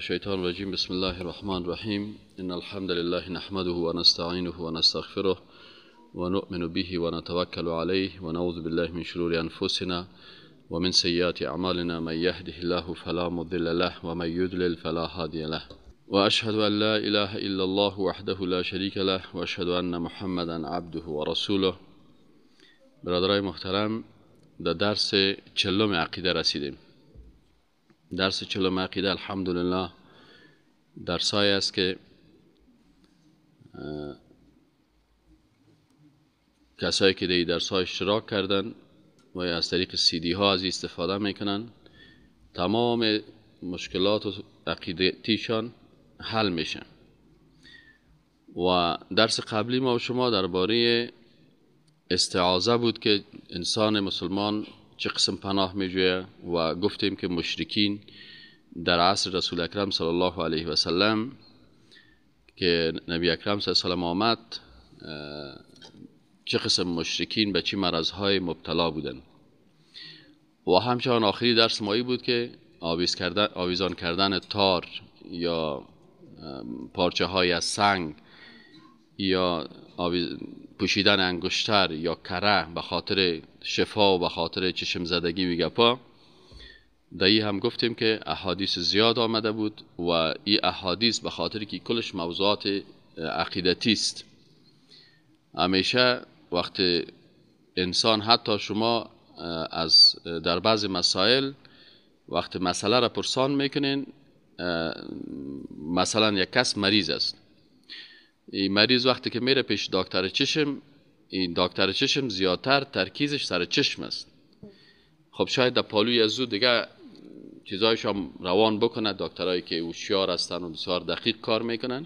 الشیطان الرجیم. بسم الله الرحمن الرحیم. ان الحمد لله نحمده ونستعینه ونستغفره ونؤمن به ونتوکل علیه ونعوذ بالله من شرور انفسنا ومن سیئات اعمالنا. من یهده الله فلا مضل له ومن یضلل فلا هادی له. واشهد ان لا اله الا الله وحده لا شریک له واشهد ان محمدا عبده ورسوله. برادرای محترم، در درس 40 عقیده رسیدیم. درس 40 عقیده الحمدلله درسایی است که کسایی که در درس ها اشتراک کردن و از طریق سی دی ها از استفاده میکنن، تمام مشکلات و عقیدتیشان حل میشه. و درس قبلی ما و شما درباره استعاذه بود که انسان مسلمان چه قسم پناه میجویه و گفتیم که مشرکین در عصر رسول اکرم صلی الله علیه و سلم که نبی اکرم صلی الله علیه و سلم آمد، چه قسم مشرکین به چه مرضهای مبتلا بودن. و همچنان آخری درس مایی بود که آویزان کردن تار یا پارچه های از سنگ یا پوشیدن انگشتر یا کره به خاطر شفا و به خاطر چشم زدگی و گپا. در ای هم گفتیم که احادیث زیاد آمده بود و این احادیث به خاطر که کلش موضوعات عقیدتی است. همیشه وقت انسان، حتی شما از در بعض مسائل وقت مسئله را پرسان میکنین، مثلا یک کس مریض است، این مریض وقتی که میره پیش دکتر چشم، این دکتر چشم زیادتر ترکیزش سر چشم است. خب شاید در پالوی از او دیگه چیزایش هم روان بکنه، دکترایی که هوشیار هستن و بسیار دقیق کار میکنن،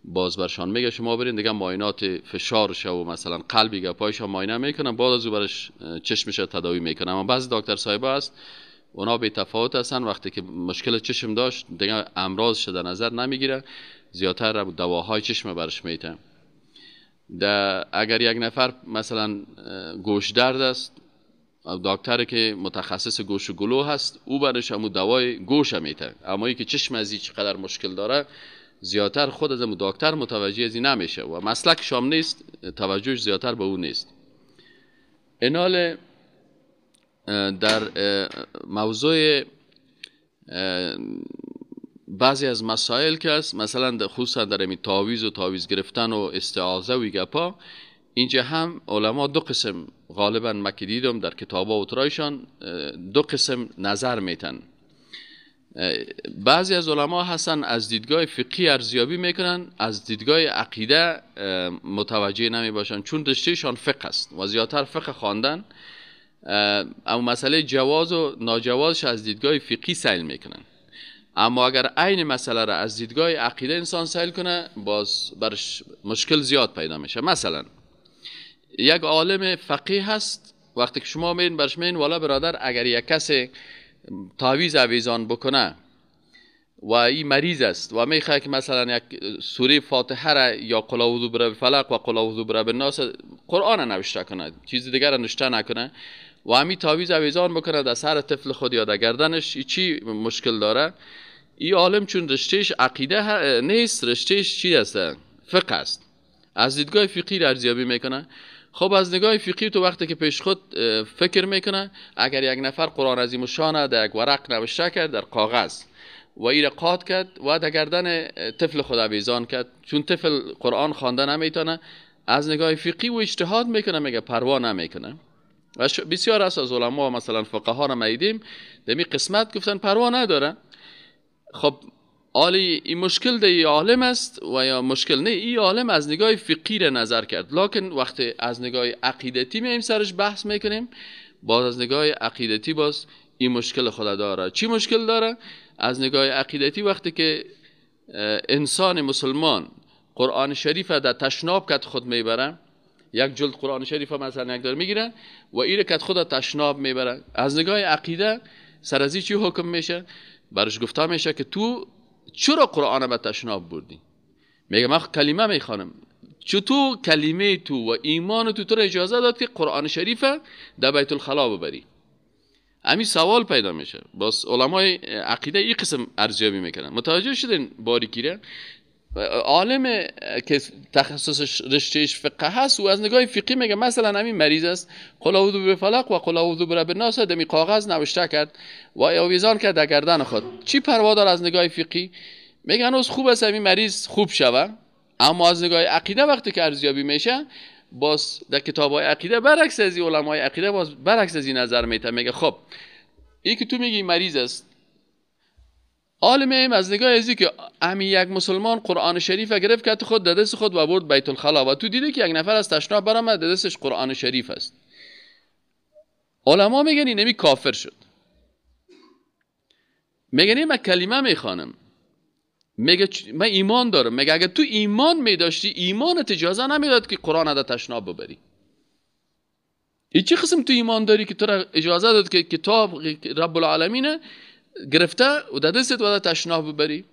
باز برشان میگه شما برین دیگه معاینات فشارش و مثلا قلبی گپایش هم معاینه میکنن، بعد از او برش چشمش تداوی میکنن. اما بعضی دکتر صاحبا هست اونا بی تفاوت هستن، وقتی که مشکل چشم داشت دیگه امراضش در نظر نمیگیره، زیادتر دواهای چشم برش میته. اگر یک نفر مثلا گوش درد است، دکتر که متخصص گوش و گلو هست، او برش همون دوای گوش میته، اما ای که چشم از این چقدر مشکل داره زیادتر خود از دکتر متوجه از این نمیشه و مسلک شام نیست، توجهش زیادتر به او نیست. اینال در موضوع بعضی از مسائل که است، مثلا خصوصا در این تعویذ و تعویذ گرفتن و استعاذه و گپا، اینجا هم علما دو قسم غالبا ما که دیدم در کتابا و ترایشان دو قسم نظر میتن. بعضی از علما هستن از دیدگاه فقهی ارزیابی میکنن، از دیدگاه عقیده متوجه نمی باشن، چون رشتهشان فقه است و زیادتر فقه خواندن، اما مسئله جواز و ناجوازش از دیدگاه فقهی سیل میکنن. اما اگر عین مسئله را از دیدگاه عقیده انسان سیل کنه، باز برش مشکل زیاد پیدا میشه. مثلا یک عالم فقیه هست، وقتی که شما میرین برش میین والا برادر، اگر یک کس تعویذ آویزان بکنه و این مریض است و میخواد که مثلا یک سوره فاتحه را یا قل اعوذ برب فلق و قل اعوذ برب الناس قرآن نوشته کنه، چیز دیگر را نوشته نکنه و همین تعویذ آویزان بکنه در سر طفل خود یا در گردنش، چی مشکل داره؟ این عالم چون رشتهش عقیده نیست، رشتهش چی است؟ فقه است. از دیدگاه فقهی ارزیابی میکنه. خب از نگاه فقهی تو وقتی که پیش خود فکر میکنه، اگر یک نفر قرآن عظیم الشان در یک ورق نوشته کرد در کاغذ و این را قات کرد و در گردن طفل خود آویزان کرد، چون طفل قرآن خوانده نمیتونه، از نگاه فقهی و اجتهاد میکنه، میگه پروا نمیکنه. و بسیار از علما مثلا فقها را میدیم در این قسمت گفتن پروا نداره. خب آلی این مشکل در عالم است و یا مشکل نه، این عالم از نگاه فقهی را نظر کرد، لکن وقتی از نگاه عقیدتی میایم سرش بحث میکنیم، باز از نگاه عقیدتی باز این مشکل خود داره. چی مشکل داره؟ از نگاه عقیدتی وقتی که انسان مسلمان قرآن شریف در تشناب کت خود میبره، یک جلد قرآن شریف مثلا یک دار میگیره و این کت خود تشناب میبره، از نگاه عقیده سر از چی حکم میشه؟ برش گفته میشه که تو چرا قرآن به تشناب بردی؟ میگه من کلمه میخوانم. چطور کلمه تو و ایمان تو تو را اجازه داد که قرآن شریف در بیت الخلا ببری؟ همین سوال پیدا میشه. باز علمای عقیده این قسم ارزیابی میکنن. متوجه شدین باریکی؟ عالم که تخصصش رشتهش فقه هست و از نگاه فقهی میگه مثلا همین مریض است، قل اعوذ بفلق و قل اعوذ برب الناس دمی کاغذ نوشته کرد و آویزان کرد در گردن خود، چی پروا داره از نگاه فقهی؟ میگه هنوز خوب است همین مریض خوب شوه. اما از نگاه عقیده وقتی که ارزیابی میشه، باز در کتاب‌های عقیده برعکس از علمای عقیده باز برعکس از این نظر میته. میگه خب این که تو میگی مریض است، عالم از نگاه ازی که امی یک مسلمان قرآن شریف گرفت که خود در دست خود و برد بیت الخلا و تو دیده که یک نفر از تشناب برآمد در دستش قرآن شریف است، علما میگن اینمی کافر شد. میگن من کلمه میخوانم، میگه من ایمان دارم. میگه اگه تو ایمان میداشتی ایمانت اجازه نمیداد که قرآن در تشناب ببری. این چه قسم تو ایمان داری که تو را اجازه داد که کتاب رب العالمین گرفته و در دستت و در تشناب ببری؟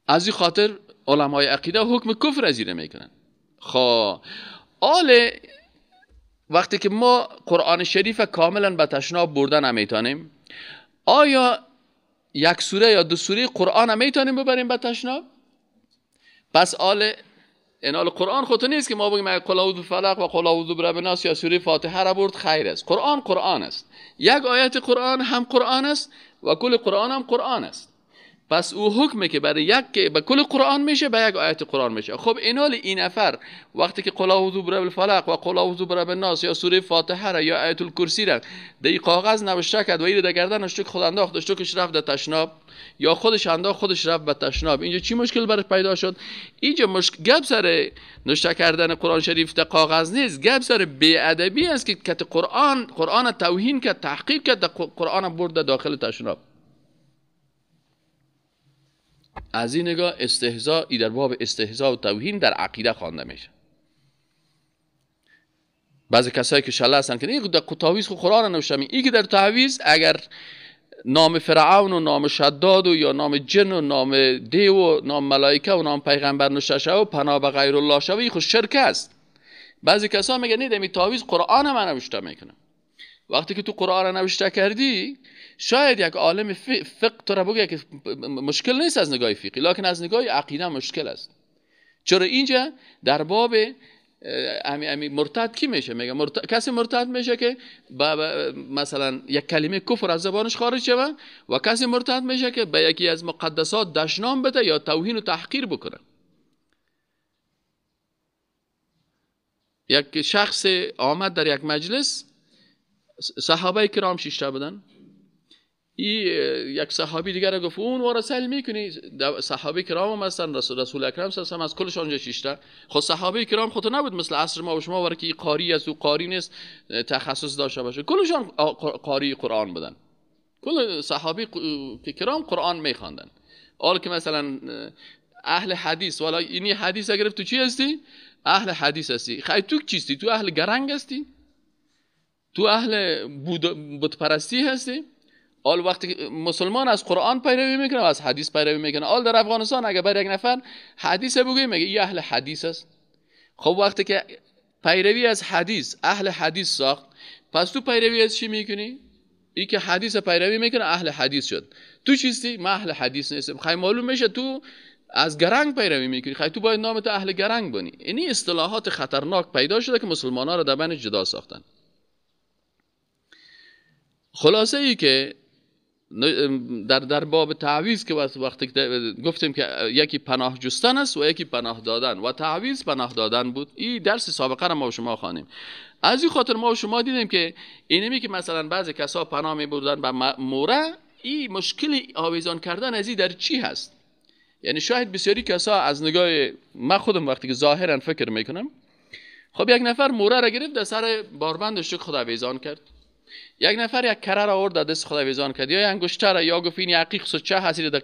از این خاطر علمای عقیده حکم کفر از اینه میکنن. خب آله وقتی که ما قرآن شریف کاملا به تشناب بردن نمیتونیم، آیا یک سوره یا دو سوره قرآن هم میتونیم ببریم به تشناب؟ پس آله اینال قرآن خودتون نیست که ما بگیم اگه قل اعوذ بفلق و قل اعوذ برب الناس یا سوره فاتحه را برد خیر است. قرآن قرآن است، یک آیت قرآن هم قرآن است و کل قرآن هم قرآن است. پس او حکمه که برای یک به کل قرآن میشه، به یک آیت قرآن میشه. خب اینال این نفر وقتی که قل اعوذ برب الفلق و قل اعوذ برب الناس یا سوره فاتحه را یا آیت الکرسی را در کاغذ نوشته کرد و این در گردنش تو خود انداخت، اشتکش رفت در تشناب یا خودش انداخت خودش رفت به تشناب، اینجا چی مشکل برش پیدا شد؟ اینجا مشکل گپ سر نوشته کردن قرآن شریف در کاغذ نیست، گپ سر بی‌ادبی است که قرآن توهین کرد، تحقیر کرد، قرآن برد داخل تشناب. از این نگاه استهزاء ای در باب استهزاء و توهین در عقیده خوانده میشه. بعضی کسایی که شله هستن که این در تعویذ خو قرآن نوشته، این که در تعویذ اگر نام فرعون و نام شداد و یا نام جن و نام دیو و نام ملائکه و نام پیغمبر نوشته شوه و پناه به غیر الله شوه، این خو شرک است. بعضی کسا میگن نه، دمی تعویذ قرآن من نوشته میکنم. وقتی که تو قرآن نوشته کردی، شاید یک عالم فقه تو را بگه که مشکل نیست از نگاه فقهی، لکن از نگاه عقیده مشکل است. چرا اینجا در باب امی مرتد کی میشه؟ میگه کسی مرتد میشه که مثلا یک کلمه کفر از زبانش خارج شوه، و کسی مرتد میشه که به یکی از مقدسات دشنام بده یا توهین و تحقیر بکنه. یک شخص آمد در یک مجلس، صحابه کرام شیشته بودن، یک صحابی دیگر گفت اون وارا سیل میکنی؟ صحابه کرام هم هستن، رسول اکرم صلی الله علیه و از کلشان اونجا شیشته. خب صحابه کرام خودت نبود مثل عصر ما و شما واره که قاری از او قاری نیست تخصص داشته باشه، کلشان قاری قرآن بودن، کل صحابه کرام قرآن میخواندن. حال که مثلا اهل حدیث والا اینی حدیث گرفت، تو چی هستی؟ اهل حدیث هستی. خیلی تو چیستی؟ تو اهل گرنگ هستی؟ تو اهل بت پرستی هستی؟ آل وقتی مسلمان از قرآن پیروی میکنه و از حدیث پیروی میکنه. آل در افغانستان اگه بر یک نفر حدیث بگویی میگه این اهل حدیث است. خب وقتی که پیروی از حدیث اهل حدیث ساخت، پس تو پیروی از چی میکنی؟ ای که حدیث پیروی میکنه اهل حدیث شد. تو چیستی؟ من اهل حدیث نیستم. خیلی معلوم میشه تو از گرنگ پیروی میکنی، خیلی تو باید نام تو اهل گرنگ بانی. اینی اصطلاحات خطرناک پیدا شده که مسلمان ها رو در بین جدا ساختن. خلاصه ای که در باب تعویذ که وقتی گفتیم که یکی پناه جستن است و یکی پناه دادن، و تعویذ پناه دادن بود. این درس سابقه را ما و شما خوانیم. از این خاطر ما و شما دیدیم که اینمی که مثلا بعضی کسا پناه می بردن به موره، این مشکل آویزان کردن از این در چی هست؟ یعنی شاید بسیاری کسا از نگاه من خودم وقتی که ظاهرا فکر میکنم، خب یک نفر موره را گرفت در سر باربندش خود آویزان کرد، یک نفر یک کره را آورد دست خود آویزان کرد، یا انگشتر را، یا گفت این عقیق سچه هستی در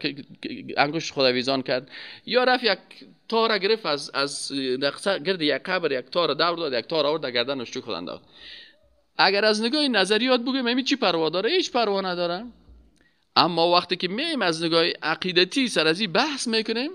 انگشت خود آویزان کرد، یا رفت یک تار گرفت از گرد یک قبر یک تار دور داد، یک تار آورد در گردنش خود انداخت. اگر از نگاه نظریات بگیم همین چی پروا داره؟ هیچ پروا نداره. اما وقتی که میم از نگاه عقیدتی سر از این بحث میکنیم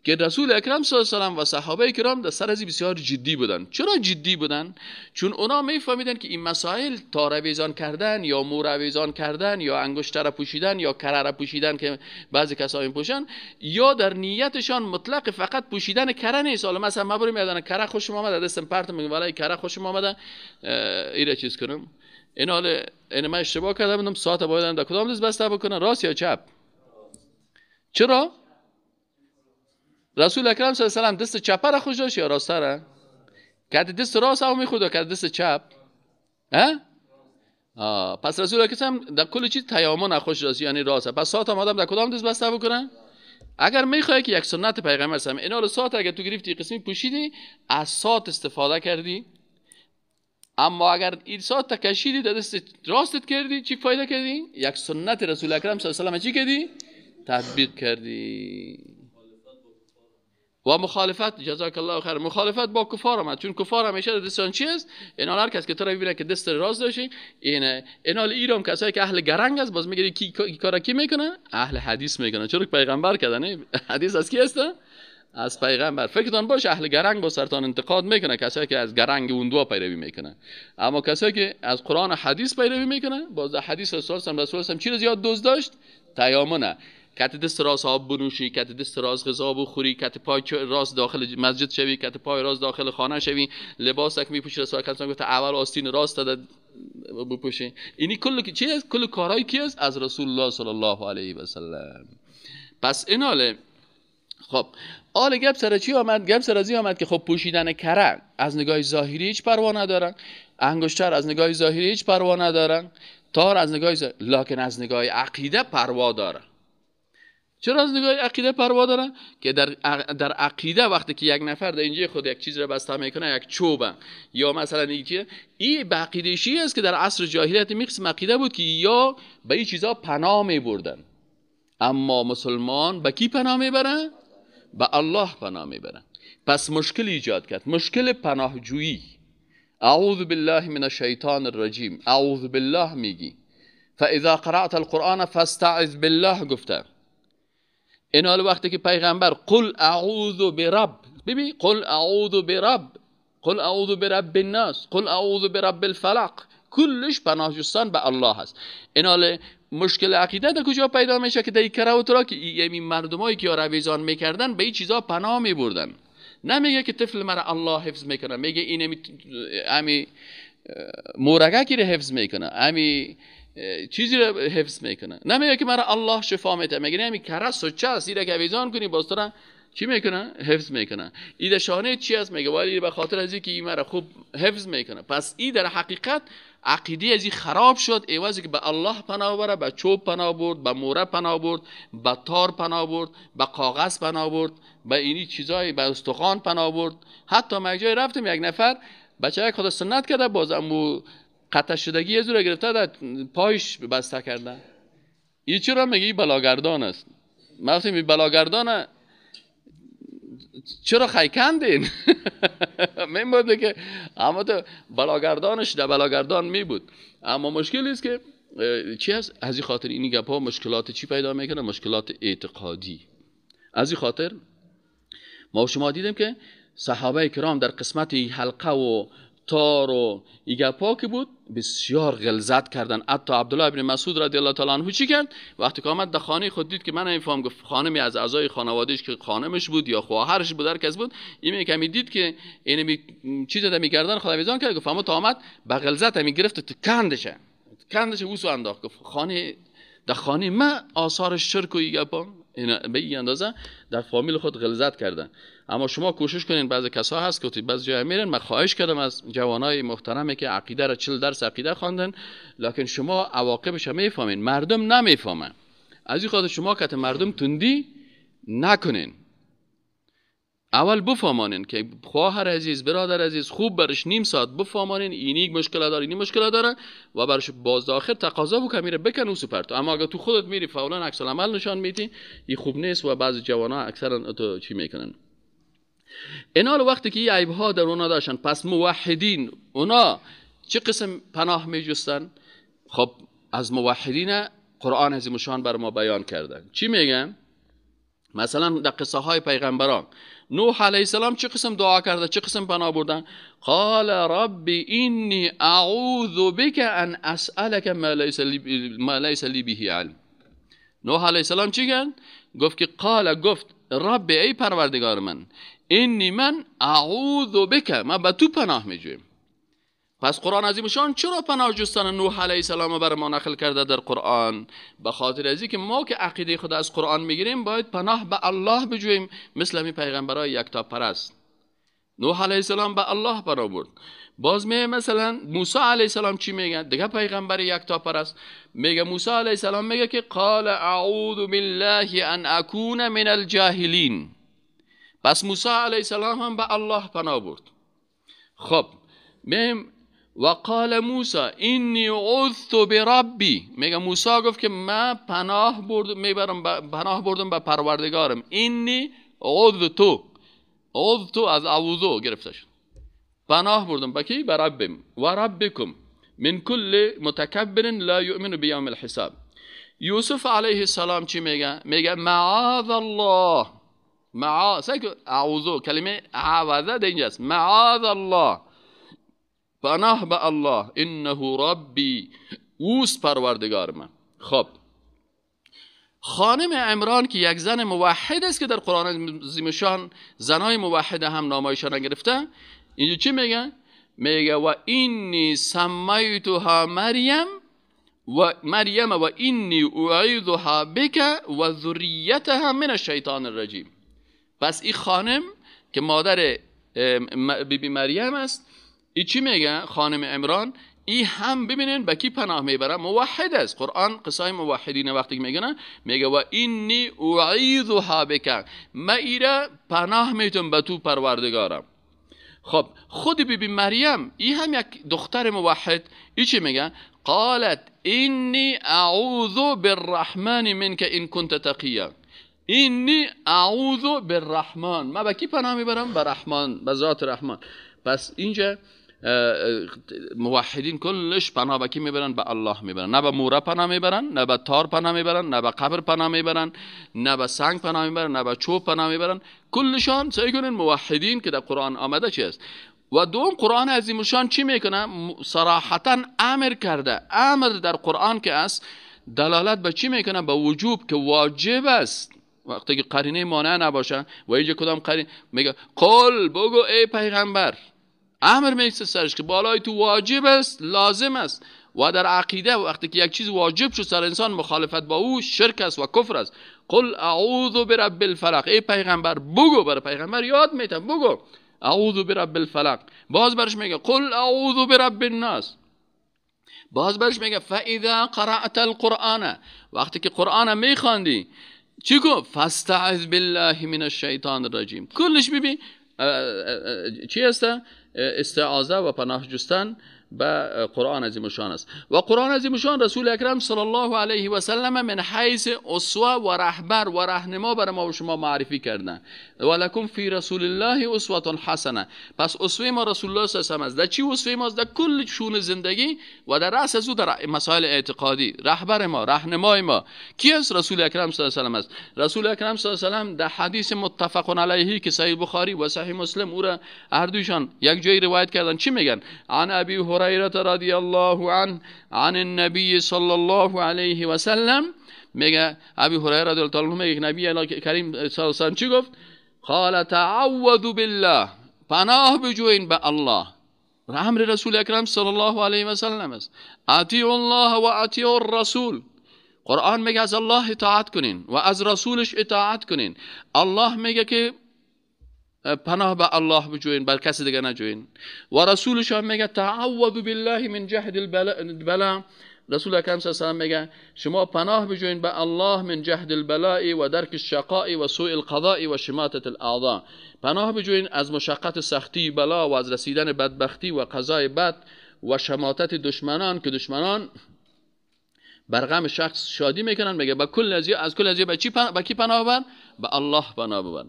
که رسول اکرم صلی الله علیه و سلم و صحابه کرام در سر از بسیار جدی بودن. چرا جدی بودن؟ چون اونا میفهمیدن که این مسائل تار کردن یا مور آویزان کردن یا انگشتر پوشیدن یا کره پوشیدن که بعضی کسا میپوشن، یا در نیتشان مطلق فقط پوشیدن کره نیست. حالا مثلا ما بریم یادن کره خوشم آمده دستم پرت میگم والله کره خوشم آمده ایره چیز کنم، این حال این من اشتباه کردم بودم ساعت باید در کدام دست بسته بکنم، راست یا چپ؟ چرا؟ رسول اکرم صلی الله علیه و سلم دست چپ را خوش داشت یا راست را؟ که دست راست هم میخورد که دست چپ؟ ها؟ پس رسول اکرم در کل چیز تیامن خوش داشت، یعنی راست. پس ساعت هم آدم در کدام دست بسته بکنه؟ اگر میخوای که یک سنت پیغمبر سم اینا رو ساعت اگر تو گرفتی قسمی پوشیدی از ساعت استفاده کردی، اما اگر این ساعت کشیدی در دست راستت کردی چی فایده کردی؟ یک سنت رسول اکرم صلی الله علیه و سلم چی کردی؟ تطبیق کردی. و مخالفت، جزاک الله خیر، مخالفت با کفار آمد، چون کفار همیشه دستشان چی است؟ اینا هر کس که تو را ببینه که دست راست داشتی اینه. اینا ایران کسایی که اهل گرنگ است باز میگه کی کارا کی میکنه؟ اهل حدیث میکنه. چرا پیغمبر کردن حدیث از کی است؟ از پیغمبر. فکرتان باشه اهل گرنگ با سرطان انتقاد میکنه کسایی که از گرنگ اون دو پیروی میکنه، اما کسایی که از قرآن و حدیث پیروی میکنه باز حدیث رسول الله چی رو زیاد دوست داشت؟ تیامنه. کت دست راست آب بنوشی، کت دست راست غذا بخوری، کت پای راست داخل مسجد شوی، کت پای راست داخل خانه شوی، لباسک میپوشی رسول الله گفت اول آستین راست بپوشی. اینی کل چی است؟ کل کارهایی کی است؟ از رسول الله صلی الله علیه و سلم. پس ایناله خب آل گپ سر چی آمد؟ گپ سر از این آمد که خب پوشیدن کره از نگاه ظاهری هیچ پروا ندارن، انگشتر از نگاه ظاهری هیچ پروا ندارن، تار از نگاه ظاهری، لکن از نگاه عقیده پروا داره. چرا از نگاه عقیده پروا داره؟ که در عقیده وقتی که یک نفر در اینجا خود یک چیز را بسته میکنه، یک چوبه یا مثلا یکی، این به عقیده شیعه است که در عصر جاهلیت میقسم عقیده بود که یا به این چیزا پناه میبردن، اما مسلمان به کی پناه میبره؟ به الله پناه میبره. پس مشکل ایجاد کرد، مشکل پناهجویی. اعوذ بالله من الشیطان الرجیم، اعوذ بالله میگی، فاذا قرأت القرآن فاستعذ بالله گفته. این حال وقتی که پیغمبر قل اعوذ برب، ببین قل اعوذ برب، قل اعوذ برب الناس، قل اعوذ برب الفلق، کلش پناه جستن به الله هست. این حال مشکل عقیده در کجا پیدا میشه؟ که در کره و ترا که این مردمایی که رویزان میکردن به این چیزا پناه میبردن. نمیگه که طفل مرا الله حفظ میکنه، میگه این امی مورگه کی رو حفظ میکنه، امی چیزی رو حفظ میکنه. نمیگه که مرا الله شفا میده، میگه نمی کره سوچه است، ایره که آویزان کنی باز تو را چی میکنه؟ حفظ میکنه. ایده شانه چی است؟ میگه ولی به خاطر از اینکه این مرا خوب حفظ میکنه. پس این در حقیقت عقیده از این خراب شد. عوضی که به الله پناه بره، به چوب پناه برد، به موره پناه برد، به تار پناه برد، به کاغذ پناه برد، به اینی چیزای، به استخوان پناه برد. حتی ما یک جای رفتیم یک نفر بچه یک خود سنت کرده، باز امو قطع شدگی از او را گرفته در پایش بسته کرده. این چرا؟ میگه این بلاگردان است. ما گفتیم این بلاگردان چرا خیکندین؟ من بوده که اما تو بلاگردانش در بلاگردان می بود. اما مشکل است که چی است؟ از این خاطر این گپ ها مشکلات چی پیدا میکنه؟ مشکلات اعتقادی. از این خاطر ما شما دیدیم که صحابه کرام در قسمت حلقه و تار و ای گپا که بود بسیار غلظت کردن. حتی عبدالله ابن مسعود رضی الله تعالی عنه چی کرد؟ وقتی که آمد در خانه خود دید که من نمیفهم، گفت خانمی از اعضای خانوادهش که خانمش بود یا خواهرش بود هر کس بود، این کمی دید که این چیز دم می‌کردن خدا ویزان کرد، گفت اما تا آمد به غلظت می گرفت کندشه کندشه اوسو انداخت. گفت خانه در خانه ما آثار شرک و ای گپا به این اندازه در فامیل خود غلظت کردن. اما شما کوشش کنین، بعضی کسا هست که بعضی جای میرن، من خواهش کردم از جوانای محترمی که عقیده را 40 درس عقیده خواندن، لکن شما عواقبش میفهمین، مردم نمیفهمن. از این خاطر شما که مردم تندی نکنین، اول بفهمانین که خواهر عزیز، برادر عزیز، خوب برش نیم ساعت بفهمانین اینی مشکل داره، اینی مشکل داره و برش باز آخر تقاضا بکن میره بکن او سپرت. اما اگه تو خودت میری فوراً عکس العمل نشان میدی، این خوب نیست و بعضی جوانا اکثرا تو چی میکنن. اینا وقتی که این عیب ها در اونا داشتن، پس موحدین اونا چه قسم پناه میجستن؟ خب از موحدین قرآن عظیم شان بر ما بیان کردن. چی میگن؟ مثلا در قصه های پیغمبران نوح علیه السلام چه قسم دعا کرده، چه قسم پناه بردن؟ قال رب انی اعوذ بک ان اسألک ما لیس لی به علم. نوح علیه السلام چی کرد؟ گفت که قال، گفت رب ای پروردگار من، انی من، اعوذ بک، من به تو پناه میجویم. پس قرآن عظیم شان چرا پناه جستن نوح علیه السلام بر ما نقل کرده در قرآن؟ به خاطر از که ما که عقیده خود از قرآن میگیریم باید پناه به الله بجوییم، مثل همین پیغمبرای یکتا پرست. نوح علیه السلام به الله پناه برد. باز می مثلا موسی علیه السلام چی میگه؟ دیگه پیغمبر یکتا پرست میگه. موسی علیه السلام میگه که قال اعوذ بالله ان اکون من الجاهلین. پس موسی علیه السلام هم به الله پناه برد. خب میم و قال موسی انی عذت بربی، میگه موسی گفت که من پناه بردم، میبرم پناه بردم به پروردگارم. انی عذت، عذت از اعوذ گرفته شد، پناه بردم به کی؟ به ربم و ربکم من کل متکبر لا یؤمن بیوم الحساب. یوسف علیه السلام چی میگه؟ میگه معاذ الله، معاذ، اعوذ کلمه عوضه در اینجاست، معاذ الله، پناه به الله، انه ربی، اوست پروردگار من. خب خانم عمران که یک زن موحد است که در قرآن عظیم شان زنای موحد هم نامایشان گرفته، اینجا چی میگه؟ میگه و اینی سمیتها مریم و مریم و اینی اعیذها بک و ذریتها من الشیطان الرجیم. پس این خانم که مادر بی بی مریم است، ای چی میگه خانم عمران؟ ای هم ببینن به کی پناه میبره؟ موحد است. قرآن قصای موحدین وقتی که میگه، میگه و اینی اعیذها بک، ما ایره پناه میتم به تو پروردگارم. خب خود بی بی مریم ای هم یک دختر موحد، ای چی میگه؟ قالت اینی اعوذ بالرحمن منک ان کنت تقیا. اینی اعوذ بالرحمن، ما به کی پناه میبرم؟ به رحمان، به ذات رحمان. پس اینجا موحدین کلش پناه به کی میبرن؟ به الله میبرن. نه به موره پناه میبرن، نه به تار پناه میبرن، نه به قبر پناه میبرن، نه به سنگ پناه میبرن، نه به چوب پناه میبرن. کلشان سعی کنن موحدین که در قرآن آمده چی است. و دوم قرآن عظیم الشان چی میکنه؟ صراحتا امر کرده. امر در قرآن که است دلالت به چی میکنه؟ به وجوب که واجب است. وقتی که قرینه مانع نباشه و اینجا کدام قرینه میگه قل، بگو ای پیغمبر، امر میشه سرش که بالای تو واجب است، لازم است. و در عقیده وقتی که یک چیز واجب شد سر انسان، مخالفت با او شرک است و کفر است. قل اعوذ برب الفلق، ای پیغمبر بگو، برای پیغمبر یاد میتم بگو اعوذ برب الفلق. باز برش میگه قل اعوذ برب الناس. باز برش میگه فاذا قرأت القرآن، وقتی که قرآن میخواندی چی گفت؟ فاستعذ بالله من الشیطان الرجیم. کلش ببین چی است؟ استعاذه و پناه جستن به قرآن عظیم الشان است. و قرآن عظیم الشان رسول اکرم صلی الله علیه و سلم من حیث اسوه و رهبر و رهنما بر ما و شما معرفی کردن. و لکم فی رسول الله اسوه حسنه. پس اسوه ما رسول الله صلی الله علیه و سلم است. در چی اسوه ما است؟ در کل شون زندگی و در رأس از او در مسائل اعتقادی. رهبر ما، رهنمای ما کی است؟ رسول اکرم صلی الله علیه و سلم است. رسول اکرم صلی الله علیه و سلم در حدیث متفق علیه که صحیح بخاری و صحیح مسلم او را هر دویشان یک جایی روایت کردن، چی میگن؟ عن ابی هریره رضی الله عنه عن النبی صلی الله علیه و سلم، میگه ابی هریره رضی الله عنه میگه نبی کریم صلی الله علیه و سلم چی گفت؟ قال تعوذ بالله، پناه بجوین به الله. امر رسول اکرم صلی الله علیه و سلم است. اطیعوا الله و اطیعوا الرسول. قرآن میگه از الله اطاعت کنین و از رسولش اطاعت کنین. الله میگه که پناه به الله بجوین، بر کسی دیگه نجوین. و رسولش هم میگه تعوذ بالله من جهد البلاء. رسول اکرم صلی الله علیه و سلم میگه شما پناه بجوین به الله من جهد البلاء و درک الشقاء و سوء القضاء و شماتة الاعضاء. پناه بجوین از مشقت سختی بلا و از رسیدن بدبختی و قضای بد و شماتت دشمنان، که دشمنان بر غم شخص شادی میکنن. میگه با کل از از کل از به چی به کی پناه ببر؟ به الله پناه ببر.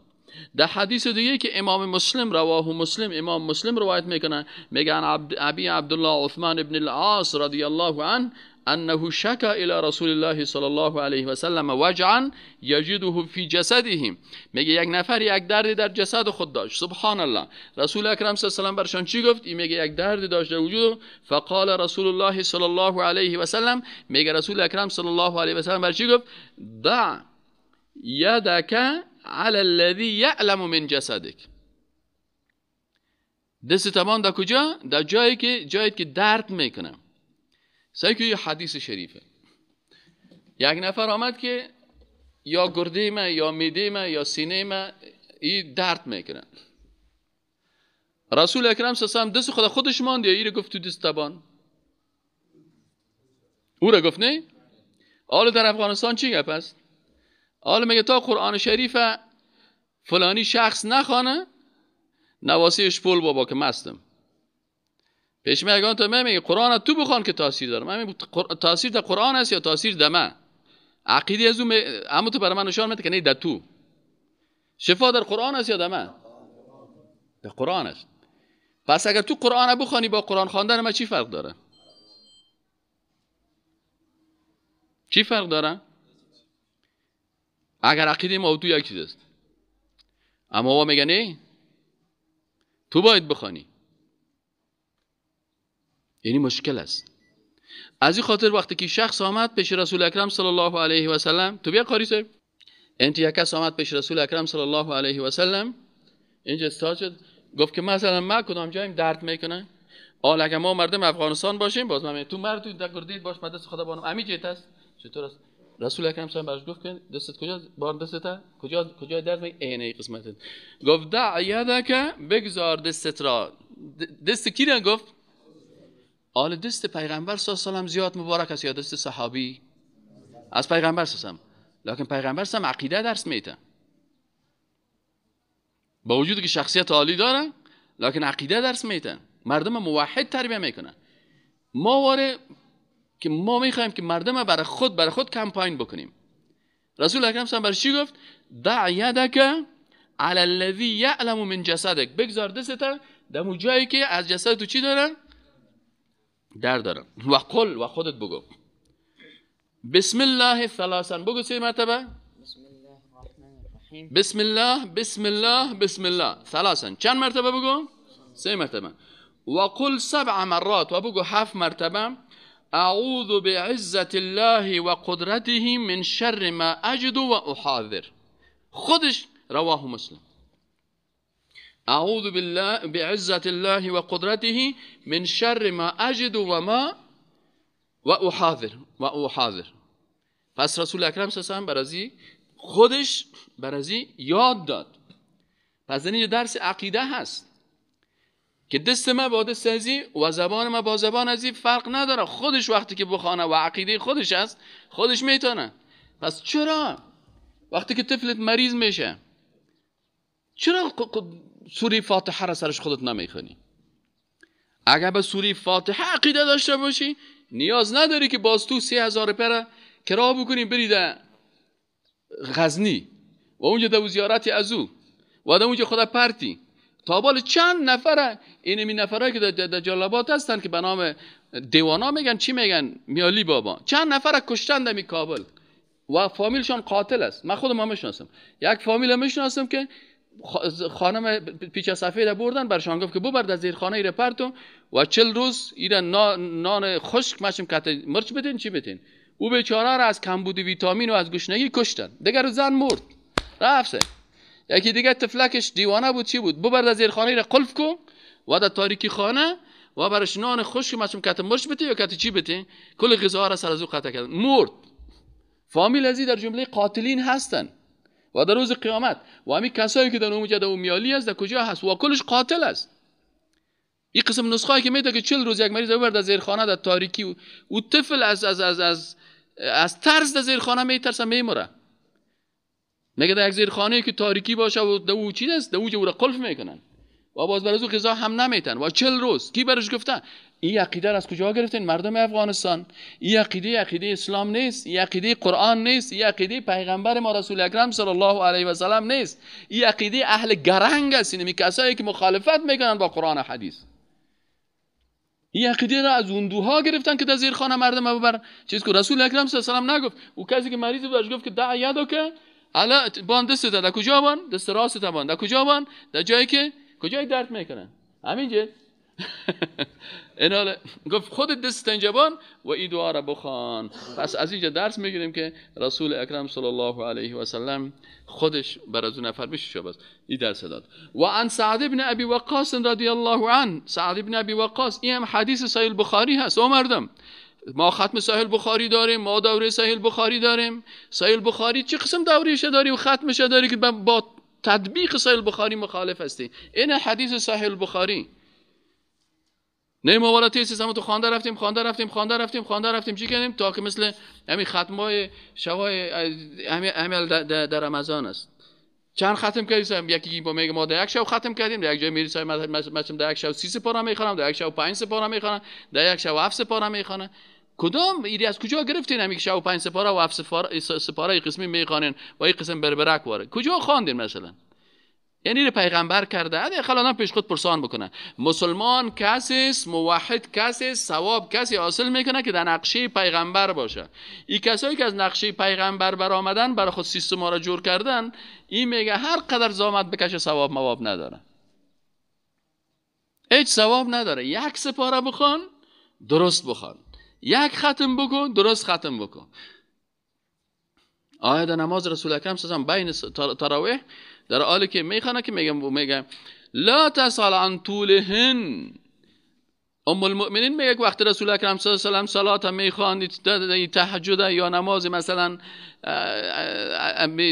در حدیث دیگه که امام مسلم رواه مسلم، امام مسلم روایت میکنه، میگن ابی عبدالله عثمان ابن العاص رضی الله عنه انه شکا الى رسول الله صلی الله علیه و سلم وجعا یجده فی جسده. میگه یک نفر یک درد در جسد خود داشت. سبحان الله. رسول اکرم صلی الله علیه و سلم برشان چی گفت؟ این میگه یک درد داشت در وجود. فقال رسول الله صلی الله علیه و سلم، میگه رسول اکرم صلی الله علیه و سلم بر چی گفت؟ دع یدک علی الذی یعلم من جسدک. دست تمام در کجا؟ در جایی که درد میکنه. سعی که یه حدیث شریفه. یک نفر آمد که یا گرده ما یا میده ما یا سینه ما این درد میکنه. رسول اکرم صلی الله علیه و سلم دست خودش ماند یا ایره گفت تو دست تبان؟ او را گفت نه؟ حالا در افغانستان چی گپ است؟ حالا میگه تا قرآن شریف فلانی شخص نخوانه نواسیش پول بابا که مستم. پیش میگن تو میگه قرآن تو بخوان که تاثیر داره. من تاثیر در قرآن است یا تاثیر در من؟ عقیده از اون اما تو برای من نشان میده که نه در تو. شفا در قرآن است یا در من؟ در قرآن است. پس اگر تو قرآن بخوانی با قرآن خواندن من چی فرق داره؟ چی فرق داره؟ اگر عقیده ما و تو یک چیز است. اما او میگه نه تو باید بخوانی. یعنی مشکل است. از این خاطر وقتی که شخص آمد پیش رسول اکرم صلی الله علیه و سلم، تو بیا قاری صاحب، انت یک کس آمد پیش رسول اکرم صلی الله علیه و سلم، اینجا استاد شد، گفت که مثلا ما کدام جایم درد میکنه؟ حالا اگه ما مردم افغانستان باشیم باز من تو مرد تو گردید باش من دست خدا بانم امی جیت است. چطور است؟ رسول اکرم صلی الله علیه و گفت که دستت کجا؟ بان دستت کجا درد میکنه؟ عینه قسمتت. گفت دع یدک، بگذار دستت را. دست کی را گفت؟ آل دست پیغمبر صلی الله علیه و سلم زیاد مبارک است یا دست صحابی؟ از پیغمبر صلی الله علیه و سلم. لکن پیغمبر صلی الله علیه و عقیده درس میده. با وجود که شخصیت عالی داره لکن عقیده درس میده. مردم موحد تربیه میکنه. ما واره که ما میخوایم که مردم برای خود کمپاین بکنیم. رسول اکرم صلی الله علیه و سلم برای چی گفت؟ دع یدک علی الذی یعلم من جسدک. بگذار دستت در جایی که از جسد تو چی داره؟ در دارم. و قل، و خودت بگو بسم الله ثلاثا. بگو سه مرتبه. بسم الله الرحمن الرحیم. بسم الله بسم الله بسم الله ثلاثا. چند مرتبه بگو؟ سه مرتبه. و قل سبع مرات، و بگو 7 مرتبه. اعوذ بعزت الله و قدرته من شر ما اجد و احاذر. خودش رواه مسلم. اعوذ بالله بعزت الله و قدرته من شر ما اجد و ما و احاذر و احاذر. پس رسول اکرم صلی الله علیه و سلم خودش برازی یاد داد. پس این درس عقیده هست که دست ما با دست ازی و زبان ما با زبان ازی فرق نداره. خودش وقتی که بخوانه و عقیده خودش هست خودش میتونه. پس چرا وقتی که طفلت مریض میشه چرا سوره فاتحه را سرش خودت نمیخونی؟ اگر به سوره فاتحه عقیده داشته باشی نیاز نداری که باز تو 3000 پر کرا بکنی بری در غزنی و اونجا در زیارت از او و در اونجا خدا پرتی تا بال چند نفره. اینمی نفره که در جلال‌آباد هستن که به نام دیوانا میگن، چی میگن، میالی بابا، چند نفره کشتن در کابل و فامیلشان قاتل است. من خودم هم میشناسم، یک فامیل میشناسم که خانم پیچ سفید بردن برشان گفت که ببر در زیر خانه ایره پرتو و 40 روز ایره نان خشک مشم کت مرچ بدین چی بدین. او بیچاره را از کمبود ویتامین و از گشنگی کشتن. دیگر زن مرد رفت. یکی دیگه طفلکش دیوانه بود چی بود، ببر در زیر خانه ایره قلف کو و در تاریکی خانه و برش نان خشک مشم کت مرچ بده یا کت چی بده، کل غذا را سر از او قطع کردن، مرد. فامیل ازی در جمله قاتلین هستن و در روز قیامت و همین کسایی که در اونجا در میالی است در کجا هست و کلش قاتل است. این قسم نسخه که میده که 40 روز یک مریض ببر در زیر خانه در تاریکی و طفل از از از از از ترس در زیر خانه میترسه میمره. میگه در یک زیر خانه که تاریکی باشه و در او چیز است در اونجا او را قلف میکنن و باز برای او غذا هم نمیتن و 40 روز. کی برش گفته؟ این عقیده از کجا گرفتین مردم افغانستان؟ این عقیده عقیده اسلام نیست، این عقیده قرآن نیست، این عقیده پیغمبر ما رسول اکرم صلی الله علیه و سلم نیست، این عقیده اهل گرنگ است، این کسایی که مخالفت میکنن با قرآن و حدیث. این عقیده را از اون دوها گرفتن که در زیر خانه مردم ببر چیز که رسول اکرم صلی الله علیه و سلم نگفت. او کسی که مریض بود گفت که دع یدک علی بان دست در کجا بان؟ دست راست بان در کجا بان؟ در جایی که کجای درد میکنن همینجا. اینا گفت خود دست اینجا بان و این دعا را بخوان. پس از اینجا درس میگیریم که رسول اکرم صلی الله علیه و سلم خودش بر از اون نفر میشه بس این درس داد. و عن سعد بن ابی وقاص رضی الله عنه، سعد بن ابی وقاص، این هم حدیث صحیح البخاری هست. او مردم ما ختم صحیح البخاری داریم، ما دوره صحیح البخاری داریم. صحیح البخاری چه قسم دوره‌اش داری و ختمش داری که با تطبیق صحیح البخاری مخالف هستی؟ این حدیث صحیح البخاری. نه ما والا تیز تو خوانده رفتیم خوانده رفتیم خوانده رفتیم خوانده رفتیم چی کردیم تا که مثل همین ختمای شوای همین در رمضان است. چند ختم کردیم؟ یکی با میگه ما در یک شب ختم کردیم، در یک جای میری مثلا در یک شب 3 سپاره میخوانم، در یک شب 5 سپاره میخوانم، در یک شب 7 سپاره میخوانم. کدام ایری از کجا گرفتین همین شب 5 سپاره و 7 سپاره قسمی میخوانین و این قسم بربرک واره؟ کجا خواندین مثلا؟ یعنی پیغمبر کرده اده خلانا پیش خود پرسان بکنه. مسلمان کسی است، موحد کسی است، ثواب کسی حاصل میکنه که در نقشه پیغمبر باشه. این کسایی که از نقشه پیغمبر برآمدن برای خود سیستم را جور کردن، این میگه هر قدر زحمت بکشه ثواب مواب نداره، هیچ ثواب نداره. یک سپاره بخوان درست بخوان، یک ختم بکن درست ختم بکن. آیا در نماز رسول اکرم صلی الله علیه و سلم بین تراویح در حالی که میخوانه که میگه لا تسأل عن طولهن، ام المؤمنین میگه که وقتی رسول اکرم صلی الله علیه و سلم صلات میخواند، تهجد یا نماز مثلا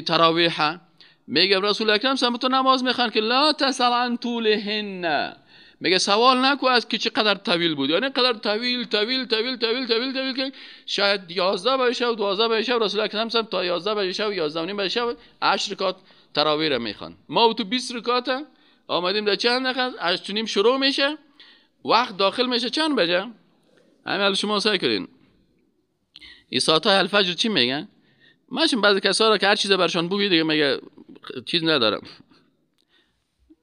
تراویح، میگه رسول اکرم صلی الله علیه و سلم تو نماز میخوان که لا تسأل عن طولهن، میگه سوال نکو از که چقدر طویل بود، یعنی قدر طویل طویل طویل طویل طویل طویل که شاید 11 بجه شب 12 بجه شب رسول اکرم صلی تا 11 بجه شب 11 و نیم بجه شب 8 رکعت تراویح را میخوان. ما تو 20 رکعت آمدیم در چند دقیقه 8:30 شروع میشه، وقت داخل میشه چند بجه؟ همین شما سعی کنین این ساعت های الفجر چی میگن؟ ماشین بعضی کسا را که هر چیز برشان بگی دیگه میگه چیز ندارم.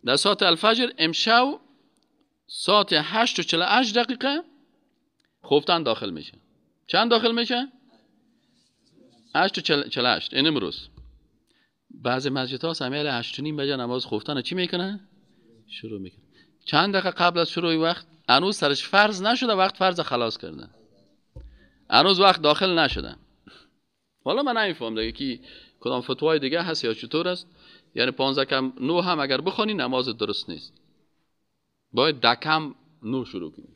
در ساعت الفجر امشب ساعت 8:48 خوفتن داخل میشه. چند داخل میشه؟ 8:48. این امروز بعضی مسجدها سمیل 8:30 بجه نماز خوفتن چی میکنه؟ شروع میکنه. چند دقیقه قبل از شروع وقت هنوز سرش فرض نشده، وقت فرض خلاص کرده، هنوز وقت داخل نشده. والا من نمیفهم دیگه کی کدام فتوای دیگه هست یا چطور است. یعنی 8:45 هم اگر بخوانی نماز درست نیست، باید 8:50 شروع کنی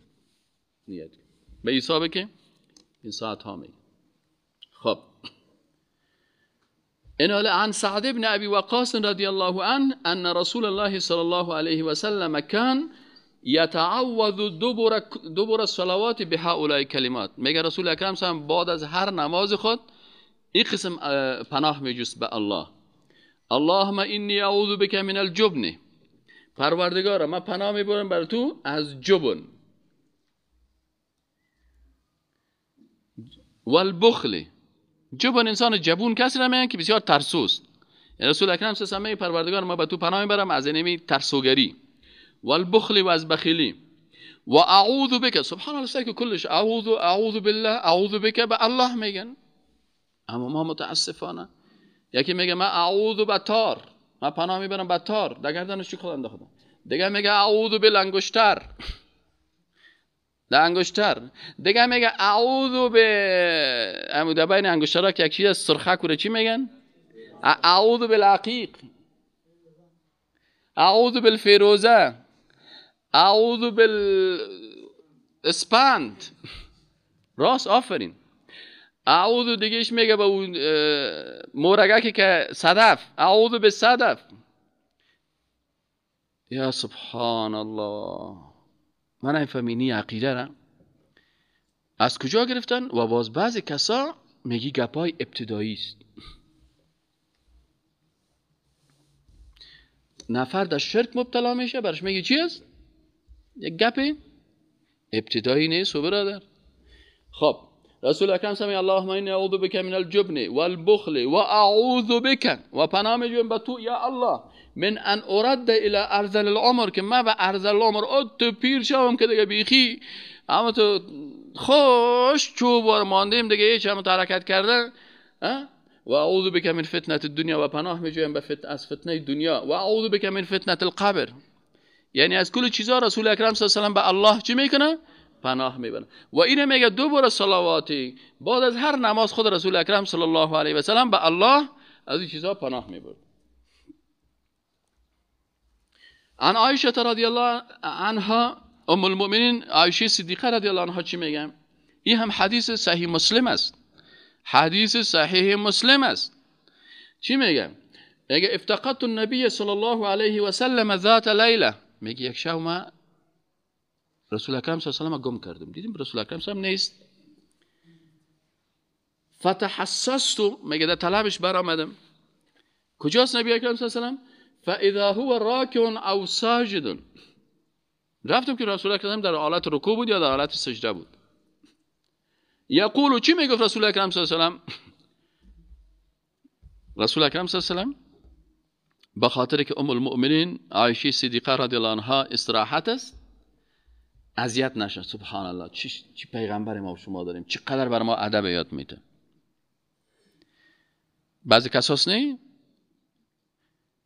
نیت به حسابه که این ساعت ها میگه. خب إن عن سعد بن أبي وقاص رضي الله عنه أن رسول الله صلى الله عليه وسلم كان يتعوذ دبر الصلوات بهؤلاء الكلمات. میگه رسول اکرم صلی الله علیه و بعد از هر نماز خود این قسم پناه میجست به الله. اللهم انی اعوذ بک من الجبن، پروردگارا من پناه میبرم بر تو از جبن، والبخل. جبن انسان جبون کسی را میگن که بسیار ترسوست. یعنی رسول اکرم صلی الله علیه و پروردگار ما به تو پناه میبرم از اینمی ترسوگری، والبخل و از بخیلی، و اعوذ بک. سبحان الله که کلش اعوذ، اعوذ بالله، اعوذ بک به الله میگن. اما ما متاسفانه یکی میگه من اعوذ به تار، من پناه میبرم به تار، در گردنش چی خودم خودم. دیگه میگه اعوذ بالانگشتر، در انگشتر. دیگه میگه اعوذ به امو در بین انگشترها که یک چیز از سرخک رو چی میگن؟ اعوذ بالعقیق، اعوذ بالفیروزه، اعوذ بالاسپند. راست، آفرین. اعوذ دیگهش میگه به اون مورگکی که صدف، اعوذ به صدف. یا سبحان الله، من این فهمینی عقیده را از کجا گرفتن؟ و باز بعضی کسا میگی گپای ابتدایی است. نفر در شرک مبتلا میشه، برش میگی چی است؟ یک گپ ابتدایی نیست و برادر. خب رسول اکرم سمی اللهم انی اعوذ بک من الجبن والبخل و اعوذ بک، و پناه میجویم به تو یا الله، من ان ارد الى ارذل العمر، که من به ارذل العمر تو پیر شوم که دیگه بیخی اما تو خوش چوب بار ماندیم دیگه هیچ هم حرکت کرده. و اعوذ بک من فتنه الدنیا، و پناه میجویم به از فتنه دنیا، و اعوذ بک من فتنه القبر. یعنی از کل چیزا رسول اکرم صلی الله علیه و سلم به الله چی میکنه؟ پناه میبره. و اینه میگه دو بار صلواتی بعد از هر نماز خود رسول اکرم صلی الله علیه و سلم به الله از این چیزا پناه میبرد. عن عایشه رضی الله عنها ام المؤمنین، عایشه صدیقه رضی الله عنها چی میگه؟ این هم حدیث صحیح مسلم است. حدیث صحیح مسلم است. چی میگه؟ میگه افتقدت النبی صلی الله علیه و سلم ذات لیله. میگه یک شب ما رسول اکرم صلی الله علیه و سلم گم کردم، دیدیم رسول اکرم صلی الله علیه و سلم نیست. فتحسست، میگه در طلبش برآمدم. کجاست نبی اکرم صلی الله علیه و سلم؟ فاذا هو راکع او ساجد. رفتم که رسول اکرم در حالت رکوع بود یا در حالت سجده بود. یقول، چی میگفت رسول اکرم صلی الله علیه و سلم؟ رسول اکرم صلی الله علیه و سلم به خاطر که ام المؤمنین عایشه صدیقه رضی الله عنها استراحت است، اذیت نشه. سبحان الله، چی پیغمبر ما و شما داریم، چقدر بر ما ادب یاد میده. بعضی کساس نه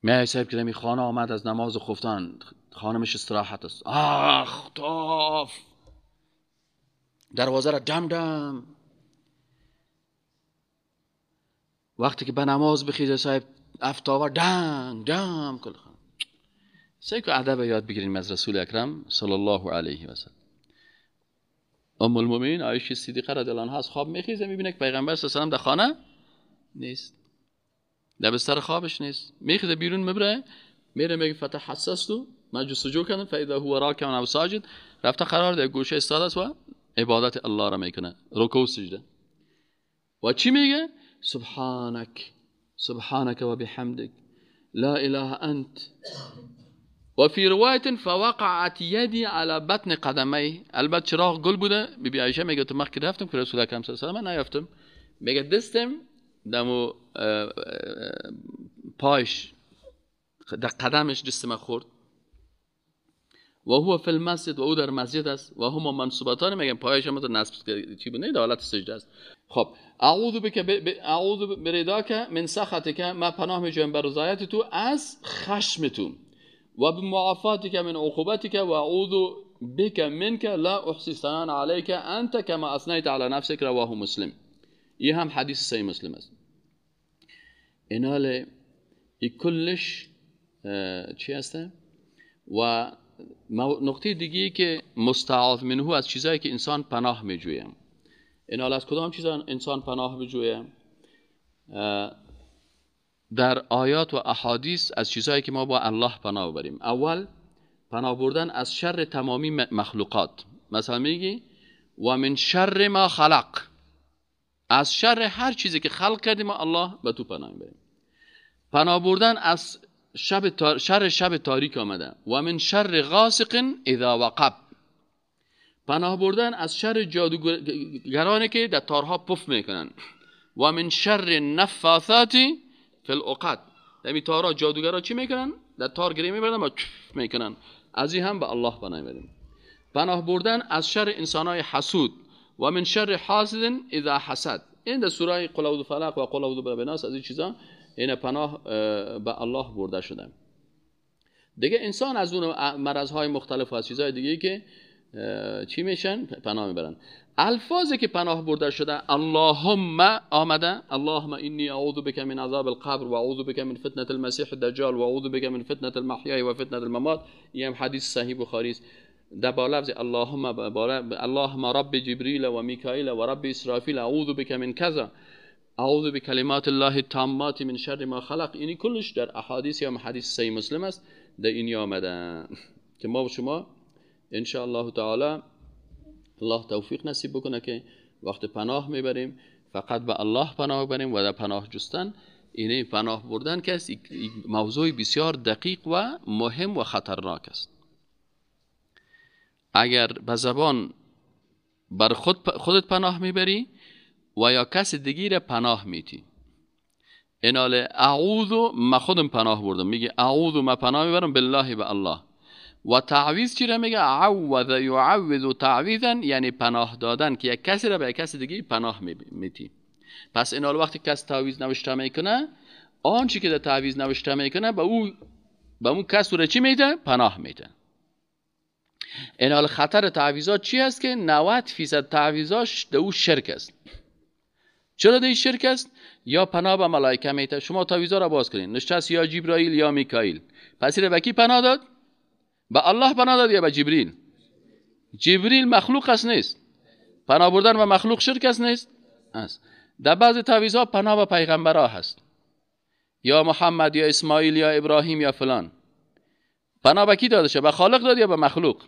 میای صاحب که دمی خانه آمد از نماز خفتن، خانمش استراحت است، آخ تاف دروازه را دم دم. وقتی که به نماز بخیزه صاحب افتاور دم دم کل خانه. سعی که ادب یاد بگیریم از رسول اکرم صلی الله علیه و سلم. ام المؤمنین عایشه صدیقه رضی الله عنها از خواب میخیزه، میبینه که پیغمبر صلی الله علیه و سلم در خانه نیست، در بستر خوابش نیست. میخیزه بیرون میبره، میره میگه فتحسست، من جستجو کردم، فاذا هو راکع او ساجد، رفته قرار در گوشه ایستاده است و عبادت الله را میکنه، رکوع سجده. و چی میگه؟ سبحانک سبحانک و بحمدک لا اله انت. و فی روایت فوقعت یدی علی بطن قدمی. البته چراغ گل بوده. بی بی عایشه میگه تو مخ که رفتم که رسول اکرم صلی الله علیه و سلم نیافتم، میگه دستم دمو پایش در قدمش دستم خورد. و هو فی المسجد، و او در مسجد است، و هما منصوبتان، میگن پایش هم نصب چی بود، نه در حالت سجده است. خب اعوذ بک اعوذ برداک من سخطک، ما پناه میجویم بر رضایت تو از خشم تو، و بمعافاتک من عقوبتک، و اعوذ بک منک لا احصی ثناء علیک انت کما اثنیت علی نفسک. رواه مسلم. این هم حدیث صحیح مسلم است. اینال ای کلش چی هسته؟ و نقطه دیگه که مستعاذ منه، از چیزایی که انسان پناه میجویه. اینال از کدام چیزا انسان پناه بجویه؟ در آیات و احادیث از چیزایی که ما با الله پناه ببریم. اول پناه بردن از شر تمامی مخلوقات. مثلا میگی و من شر ما خلق، از شر هر چیزی که خلق کردیم ما الله به تو پناه میبریم. پناه بردن از شر شب تاریک آمده، و من شر غاسق اذا وقب. پناه بردن از شر جادوگرانی که در تارها پف میکنن، و من شر نفاثات فی العقد. در تارها جادوگرا چی میکنن؟ در تار گری میبرن و چف میکنن. از این هم به الله پناه میبریم. پناه بردن از شر انسانهای حسود، و من شر حاسد اذا حسد. این در سوره قل اعوذ فلق و قل اعوذ برب الناس از این چیزا این پناه به الله برده شده. دیگه انسان از اون مرضهای مختلف و از چیزهای دیگه که چی میشن پناه میبرن. الفاظی که پناه برده شده، اللهم آمده، اللهم انی اعوذ بک من عذاب القبر و اعوذ بک من فتنه المسیح الدجال و اعوذ بک من فتنه المحیا و فتنه الممات. این هم حدیث صحیح بخاری است. در با لفظ اللهم اللهم رب جبریل و میکائیل و رب اسرافیل اعوذ بک من کذا اعوذ بکلمات الله التامات من شر ما خلق. اینی کلش در احادیث یا حدیث صحیح مسلم است. در اینی آمده که ما و شما ان شاء الله تعالی الله توفیق نصیب بکنه که وقت پناه میبریم فقط به الله پناه ببریم و در پناه جستن، اینه پناه بردن که است موضوع بسیار دقیق و مهم و خطرناک است. اگر به زبان بر خودت پناه میبری و یا کس دیگی را پناه میتی. اینال اعوذ ما خودم پناه بردم، میگه اعوذ ما پناه میبرم بالله به الله. و تعویذ چی را میگه؟ عوذ یعوذ تعویذا، یعنی پناه دادن، که یک کسی را به یک کس دیگه پناه میتی. پس اینال وقتی کس تعویذ نوشته میکنه، آنچه که در تعویذ نوشته میکنه به او، به اون کس رو چی میده؟ پناه میده. اینال خطر تعویذات چی است؟ که 90% تعویذاش در او شرک است. چرا در شرک است؟ یا پناه به ملائکه میده. شما تعویذا را باز کنین، نشته یا جبرائیل یا میکائیل. پس این به کی پناه داد؟ به الله پناه داد یا به جبریل؟ جبریل مخلوق است نیست؟ پناه بردن به مخلوق شرک است نیست؟ است. در بعض تعویذها پناه به پیغمبرها هست، یا محمد یا اسماعیل یا ابراهیم یا فلان. پناه به کی داده شد؟ به خالق داد یا به مخلوق؟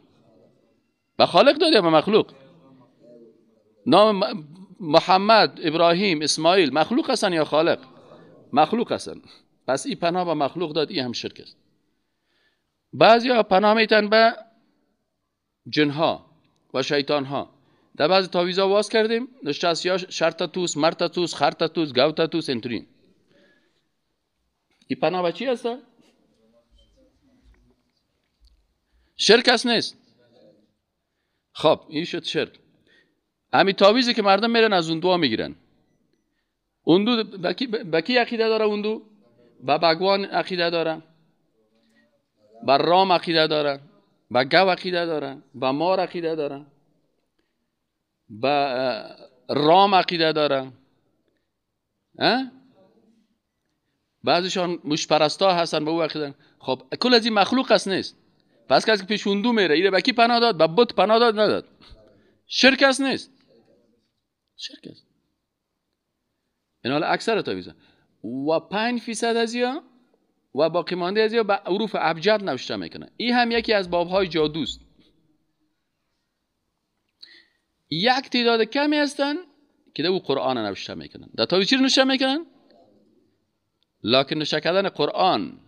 به خالق داد یا به مخلوق؟ نام محمد، ابراهیم، اسماعیل مخلوق هستن یا خالق؟ مخلوق هستن. پس این پناه به مخلوق داد، این هم شرک است. بعضی ها پناه میتن به جنها و شیطانها. در بعضی تعویذها واز کردیم نشته است یا شرط توس، مرت توس، خرت توس، گوت توس، اینطوری. این پناه به چی هست؟ شرک است نیست؟ خب این شد شرک. همین تعویذی که مردم میرن از اون دعا میگیرن، اون دو به کی عقیده داره؟ اون دو به بگوان عقیده داره، به رام عقیده داره، به گو عقیده داره، به مار عقیده داره، به رام عقیده داره. بعضیشان موش پرستا هستن، به او عقیده. خب کل از این مخلوق است نیست؟ پس کسی که پیش اون دو میره، ایره به کی پناه داد؟ به بت پناه داد نداد؟ شرک است نیست؟ شرک است. این حالا اکثر تعویذا و 5% از یا و باقی مانده از یا به حروف ابجد نوشته میکنه. این هم یکی از بابهای جادوست. یک تعداد کمی هستن که در او قرآن نوشته میکنن. در تعویذ چی نوشته میکنن؟ لکن نوشته کردن قرآن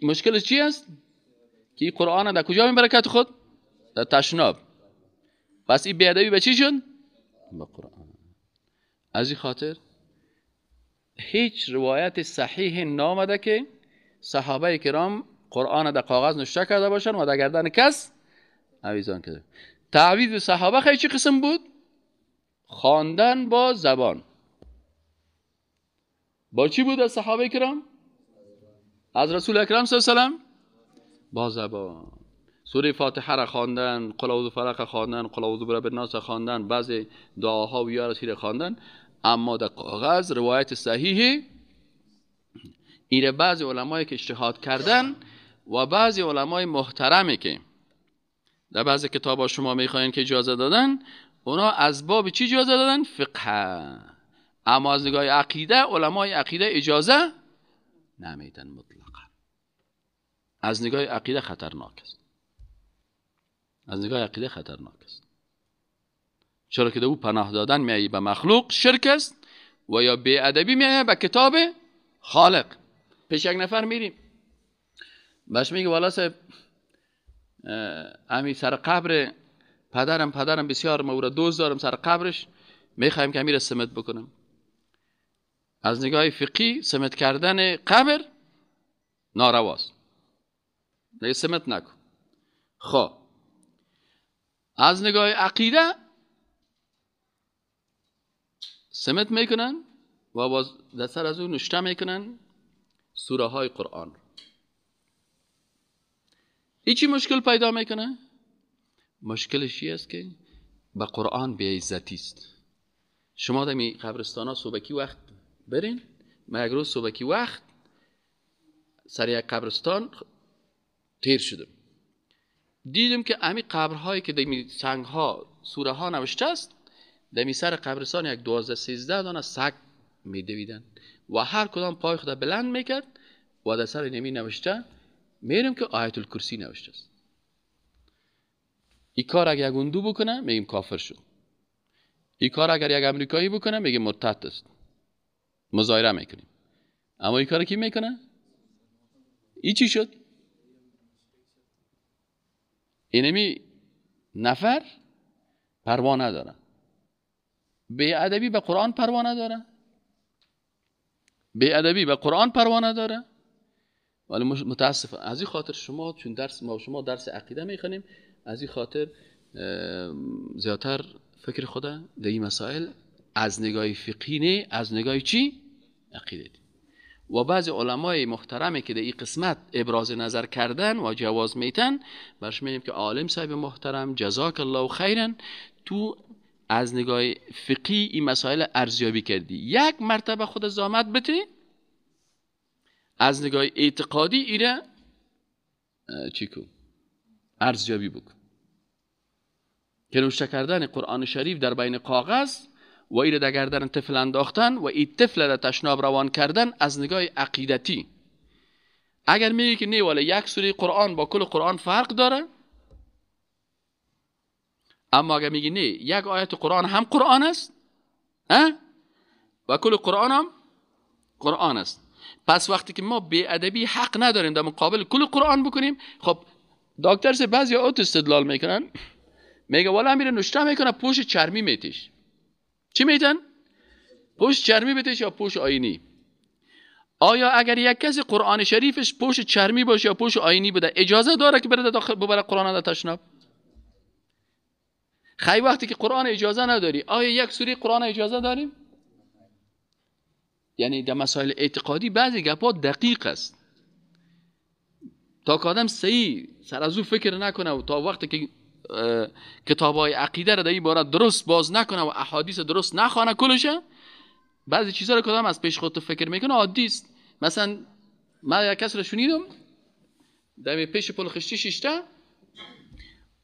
مشکلش چی است؟ که این قرآن در کجا میبره کت خود؟ در تشناب. پس این بی‌ادبی به چی شد؟ به قرآن. از این خاطر هیچ روایت صحیح نامده که صحابه کرام قرآن در کاغذ نوشته کرده باشن و در گردن کس آویزان کرده. تعویذ صحابه خیلی چی قسم بود؟ خواندن با زبان. با چی بود از صحابه کرام؟ از رسول اکرم صلی الله علیه و سلم با زبان. سوره فاتحه را خواندن، قل اعوذ فلق خواندن، قل اعوذ برب الناس خواندن، بعضی دعاها و یا رسول خواندن. اما در کاغذ روایت صحیح ایره بعضی علمایی که اجتهاد کردن و بعضی علمای محترمی که در بعضی کتاب‌ها شما میخواین که اجازه دادن، اونا از باب چی اجازه دادن؟ فقه. اما از نگاه عقیده علمای عقیده اجازه نمیدن مطلقا. از نگاه عقیده خطرناک است. از نگاه عقیده خطرناک است. چرا که او پناه دادن میایی به مخلوق شرک است و یا بی‌ادبی میایی به کتاب خالق. پیش یک نفر میریم باش میگه والا صاحب امی سر قبر پدرم بسیار ما او را دوست دارم، سر قبرش میخوایم که امیر سمت بکنم. از نگاه فقهی سمت کردن قبر نارواست، دیگه سمت نکن. خب از نگاه عقیده سمت میکنن و باز در سر از اون نشته میکنن سوره های قرآن. این چی مشکل پیدا میکنه؟ مشکلش چی است که به قرآن بی‌عزتی است. شما در می قبرستان ها صبحکی وقت برین، من یک روز صبحکی وقت سر یک قبرستان تیر شدم، دیدم که امی قبرهایی که در سنگ ها سوره ها نوشته است، در سر قبرستان یک 12-13 دانه سگ میدویدن و هر کدام پای خود بلند میکرد و در سر نمی نوشته میریم که آیت الکرسی نوشته است. این کار اگر یک هندو بکنه میگیم کافر شد، این کار اگر یک امریکایی بکنه میگیم مرتد است، مظاهره میکنیم. اما این کار کی میکنه؟ این چی شد؟ اینمی نفر پروا نداره. بی ادبی به قرآن پروا نداره، بی ادبی به قرآن پروا نداره. ولی متاسف از این خاطر شما چون درس ما شما درس عقیده میخوانیم، از این خاطر زیادتر فکر خود در این مسائل از نگاه فقهی نه، از نگاه چی؟ عقیده. و بعضی علمای محترمی که در این قسمت ابراز نظر کردن و جواز میتن، برش میگیم که عالم صاحب محترم جزاک الله خیرا، تو از نگاه فقهی این مسائل ارزیابی کردی، یک مرتبه خود زحمت بده از نگاه اعتقادی ایره چی کو ارزیابی بکن که نوشته کردن قرآن شریف در بین کاغذ و ایره در گردن طفل انداختن و این طفل را تشناب روان کردن از نگاه عقیدتی. اگر میگی که نه والا یک سوره قرآن با کل قرآن فرق داره، اما اگر میگی نه یک آیت قرآن هم قرآن است و کل قرآن هم قرآن است، پس وقتی که ما بی ادبی حق نداریم در مقابل کل قرآن بکنیم. خب دکتر سه بعضی اوت استدلال میکنن، میگه والا میره نوشته میکنه پوش چرمی میتیش. چی میتن؟ پوش چرمی بتیش یا پوش آینی. آیا اگر یک کسی قرآن شریفش پوش چرمی باشه یا پوش آینی بوده اجازه داره که بره داخل ببره قرآن در تشناب؟ خیلی وقتی که قرآن اجازه نداری، آیا یک سوره قرآن اجازه داریم؟ یعنی در مسائل اعتقادی بعضی گپا دقیق است، تا که آدم صحیح سر از او فکر نکنه و تا وقتی که کتاب‌های عقیده را در این باره درست باز نکنه و احادیث درست نخوانه کلشه، بعضی چیزا رو که آدم از پیش خود فکر میکنه عادی است. مثلا من یک کس رو شنیدم در پیش پل خشتی شیشته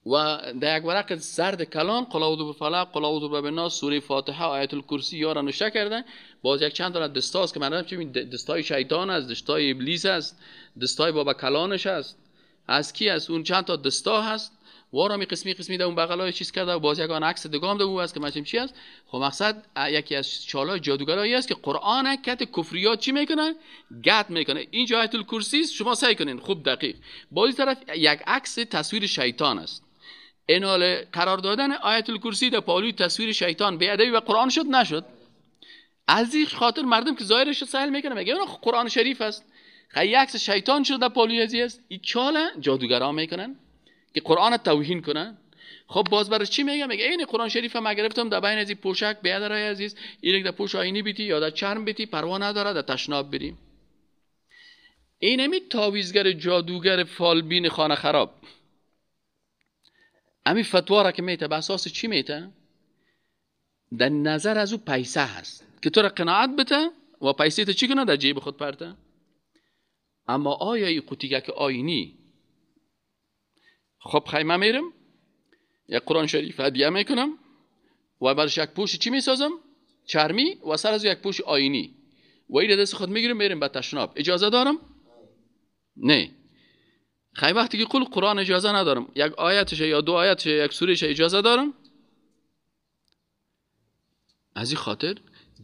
و در یک ورق زرد کلان قل اعوذ بالفلق، قل اعوذ برب الناس، سوره فاتحه، آیت الکرسی یارا نوشته کرده. باز یک چند تا دستا است که من نمی‌دونم چه دستای شیطان است، دستای ابلیس است، دستای بابا کلانش است، از کی است، اون چند تا دستا هست وارا قسمی قسمی در اون بغلای چیز کرده و باز یک آن عکس دگام ده او است که من چی است. خب مقصد یکی از چالای جادوگرایی است که قرآن کت کفریات چی میکنه؟ گد میکنه. اینجا آیت الکرسی است، شما سعی کنین خوب دقیق. باز طرف یک عکس تصویر شیطان است. اینال قرار دادن آیت الکرسی در پالوی تصویر شیطان بی ادبی و قرآن شد نشد؟ از این خاطر مردم که ظاهرش سهل میکنه میگه اون قرآن شریف است، خیلی عکس شیطان شده در پالوی ازی است. این چاله جادوگرا میکنن که قرآن توهین کنن. خب باز برای چی میگه؟ میگه این قرآن شریف ما گرفتم در بین از این پوشک بیادرای عزیز، این در پوش آینی بیتی یا در چرم بیتی پروا نداره، در تشناب بریم. اینمی تعویذگر جادوگر فالبین خانه خراب امی فتوا را که میته به اساس چی میته؟ در نظر از او پیسه هست که تو را قناعت بده و پیسه تو چی کنه؟ در جیب خود پرته. اما آیا این قوطیگه که آینی، خب خیمه میرم یک قرآن شریف هدیه میکنم و برش یک پوش چی میسازم؟ چرمی و سر از یک پوش آینی و این دست خود میگیرم میرم به تشناب، اجازه دارم؟ نه. خیلی وقتی که کل قرآن اجازه ندارم، یک آیتش یا دو آیتش یک سورهش اجازه دارم؟ از این خاطر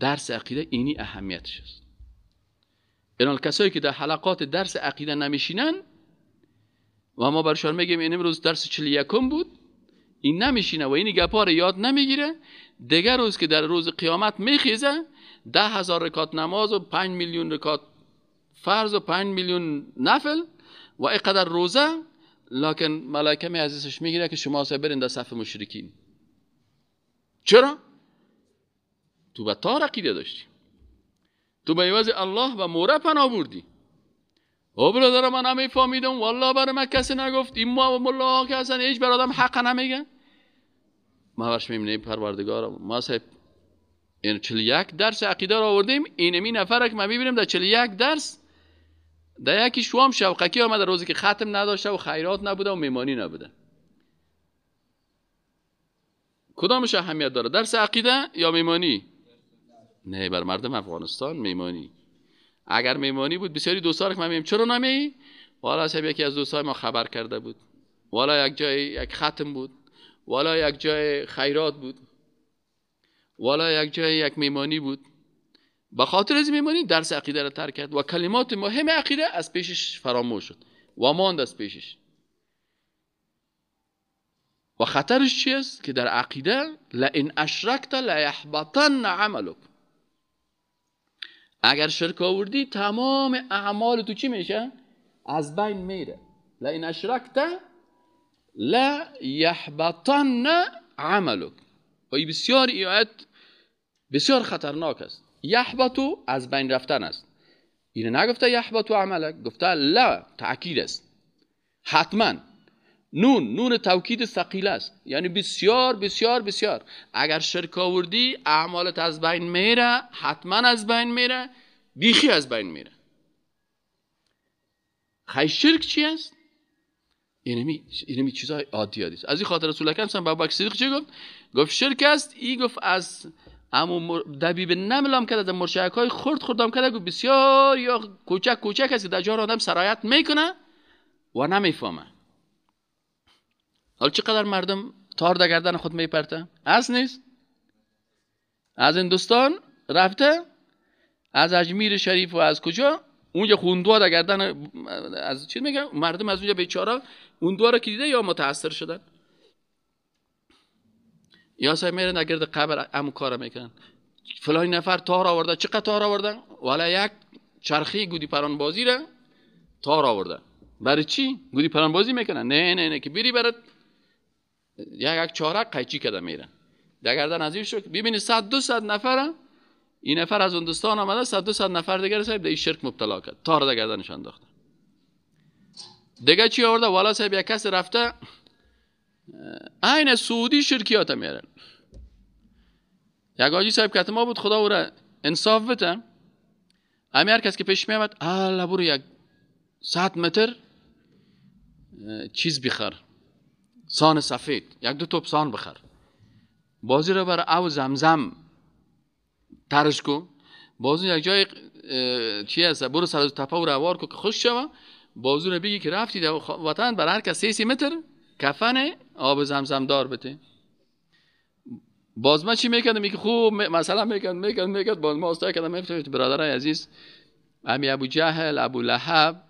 درس عقیده اینی اهمیتش است. اینال کسایی که در حلقات درس عقیده نمیشینن و ما برشان میگیم این امروز درس 41 بود، این نمیشینه و این گپا رو یاد نمیگیره، دیگر روز که در روز قیامت میخیزه 10,000 رکعت نماز و 5 میلیون رکعت فرض و 5 میلیون نفل و اینقدر روزه، لکن ملائکه می عزیزش میگیره که شما سه برین در صف مشرکین. چرا؟ تو به تار عقیده داشتی، تو به عوض الله و موره پناه بردی. او برادر من نمیفهمیدم والله، برای من کسی نگفت، این ما و ملا که اصلا هیچ بر آدم حق نمیگه. ما برش میبینیم پروردگار ما صاحب این 41 درس عقیده را آوردیم، اینمی نفر که ما میبینیم در 41 درس در یکی شوام شوقکی آمده روزی که ختم نداشته و خیرات نبوده و میمانی نبوده. کدامش اهمیت داره، درس عقیده یا میمانی؟ نه، بر مردم افغانستان میمانی. اگر میمانی بود بسیاری دوستا رو که من میگم چرا نمی؟ والا صاحب یکی از دوستای ما خبر کرده بود، والا یک جای یک ختم بود، والا یک جای خیرات بود، والا یک جای یک میمانی بود. به خاطر از میمانی درس عقیده را ترک کرد و کلمات مهم عقیده از پیشش فراموش شد و ماند از پیشش. و خطرش چی است؟ که در عقیده لئن اشرکت لیحبطن عملک، اگر شرک آوردی تمام اعمال تو چی میشه؟ از بین میره. لئن اشرکت لیحبطن عملک. و این بسیار آیت بسیار خطرناک است. یحبطو از بین رفتن است. اینو نگفته یحبطو عملک، گفته لا، تأکید است، حتما. نون، نون توکید ثقیل است، یعنی بسیار بسیار بسیار. اگر شرک آوردی اعمالت از بین میره، حتما از بین میره، بیخی از بین میره. خی شرک چی است؟ اینمی چیزای عادی است. از این خاطر رسول اکرم صلی الله علیه و آله به چی گفت؟ گفت شرک است. ای گفت از امو دبیب نمل هم کرد، از مرشک های خرد خردام کرده، گفت بسیار یا کوچک کوچک است که در جان آدم سرایت میکنه و نمیفهمه. حالا چقدر مردم تار در گردن خود میپرته؟ از نیست؟ از هندوستان رفته، از اجمیر شریف و از کجا اونجا خوندوا در گردن از چی میگه مردم از اونجا بیچاره اون دعا را که دیده یا متاثر شدن یا سعی میرن در گرد قبر امو کار میکنن. فلان نفر تار آورده، چقدر تار آوردن؟ والا یک چرخی گودی پران بازی را تار آورده. برای چی گودی پران بازی میکنن؟ نه نه نه که بری برات یک چارک قیچی کده میرن در گردن از این شد. ببینی 100-200 نفر، این نفر از هندوستان آمده، 100-200 نفر دیگر صاحب در این شرک مبتلا کرد، تار در گردنش انداخته. دیگه چی آورده؟ والا صاحب یک کس رفته عین سعودی شرکیات میارن. یک حاجی صاحب که ما بود، خدا او را انصاف بده، امی هر کس که پیش میامد الله برو یک 100 متر چیز بخر، سان سفید، یک دو توپ سان بخر، بازی رو بر او زمزم ترش کو، بازو یک جای چی هست برو سر تپه رو هوار کو که خوش شوه، بازو رو بگی که رفتی در وطن بر هر کس 30 متر کفن آب زمزم دار بده. باز ما چی میکردم؟ میگه خوب مثلا میکرد باز ما استای کردم میگفتم برادرای عزیز، امی ابو جهل، ابو لهب،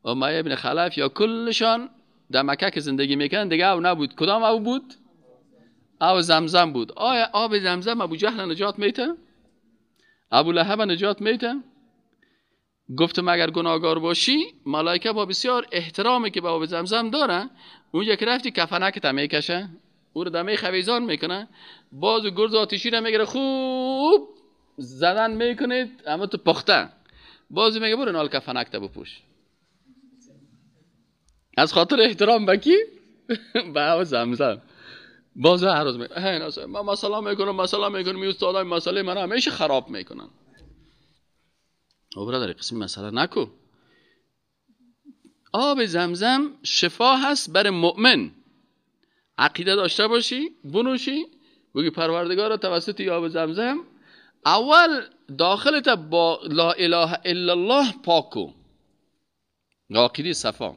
امیه ابن خلف یا کلشان در مکه که زندگی میکردن دیگه او نبود. کدام او بود؟ او زمزم بود. آیا آب زمزم ابو جهل نجات میته؟ ابو لهب نجات میته؟ گفتم اگر گناهگار باشی ملائکه با بسیار احترامی که به آب زمزم داره اونجا که رفتی کفنک تا میکشه، او رو دمه خویزان میکنه، باز گرز آتشی رو میگیره خوب زدن میکنید اما تو پخته، باز میگه برو نال کفنک تا بپوش. از خاطر احترام به کی؟ به آب زمزم. باز هر روز میگه من مثلا میکنم مثلا میکنم، استادای مسئله من همیشه خراب میکنن. او برادر قسم مسئله نکو. آب زمزم شفا هست بر مؤمن. عقیده داشته باشی، بنوشی، بگی پروردگار توسط آب زمزم اول داخلت با لا اله الا الله پاکو، عقیده صفا،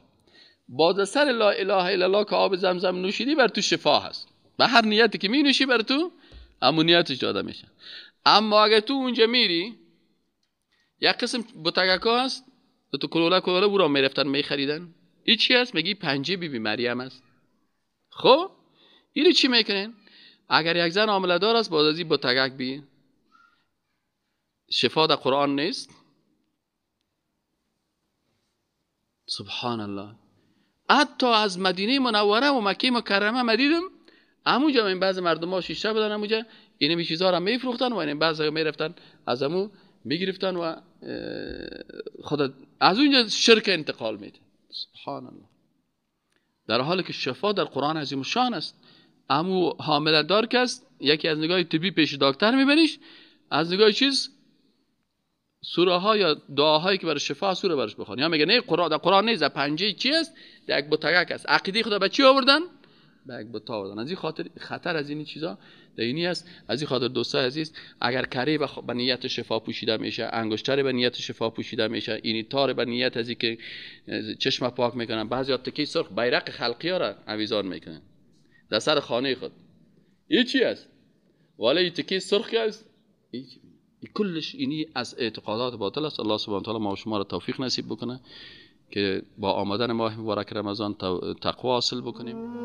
باز سر لا اله الا الله که آب زمزم نوشیدی بر تو شفا هست. به هر نیتی که می نوشی بر تو امنیتش داده میشه. اما اگه تو اونجا میری یک قسم بتگکا هست تو کلوله کلوله او را میرفتن میخریدن. این چی هست؟ میگی پنجه بی بی مریم است. خب اینو چی میکنن؟ اگر یک زن حامله دار است باز از این بتگک بی شفا در قرآن نیست. سبحان الله. حتی از مدینه منوره و مکه مکرمه مدیدم همونجا این بعض مردم ها شیشه بدن همونجا اینم چیزا را میفروختن و این بعض میرفتن از همو میگرفتن و خود از اونجا شرک انتقال میده. سبحان الله. در حالی که شفا در قرآن عظیم شان است. امو حامله دار که است یکی از نگاه طبی پیش دکتر میبریش، از نگاه چیز سوره ها یا دعاهایی که برای شفا سوره برش بخوان، یا میگه نه قرآن در قرآن نیست، پنجه چی است؟ در یک بتگک است. عقیده خدا به چی آوردن؟ به یک بت آوردن. از این خاطر خطر از این چیزا در اینی است. از این خاطر دوستای عزیز، اگر کره به نیت شفا پوشیده میشه، انگشتر به نیت شفا پوشیده میشه، اینی تار به نیت از اینکه چشم پاک میکنن، بعضی تکی سرخ بیرق خلقی ها را آویزان میکنن در سر خانه خود. این چی است؟ ولی تکی سرخ است. این کلش اینی از اعتقادات باطل است. الله سبحانه و تعالی ما و شما را توفیق نصیب بکنه که با آمدن ماه مبارک رمضان تقوا حاصل بکنیم.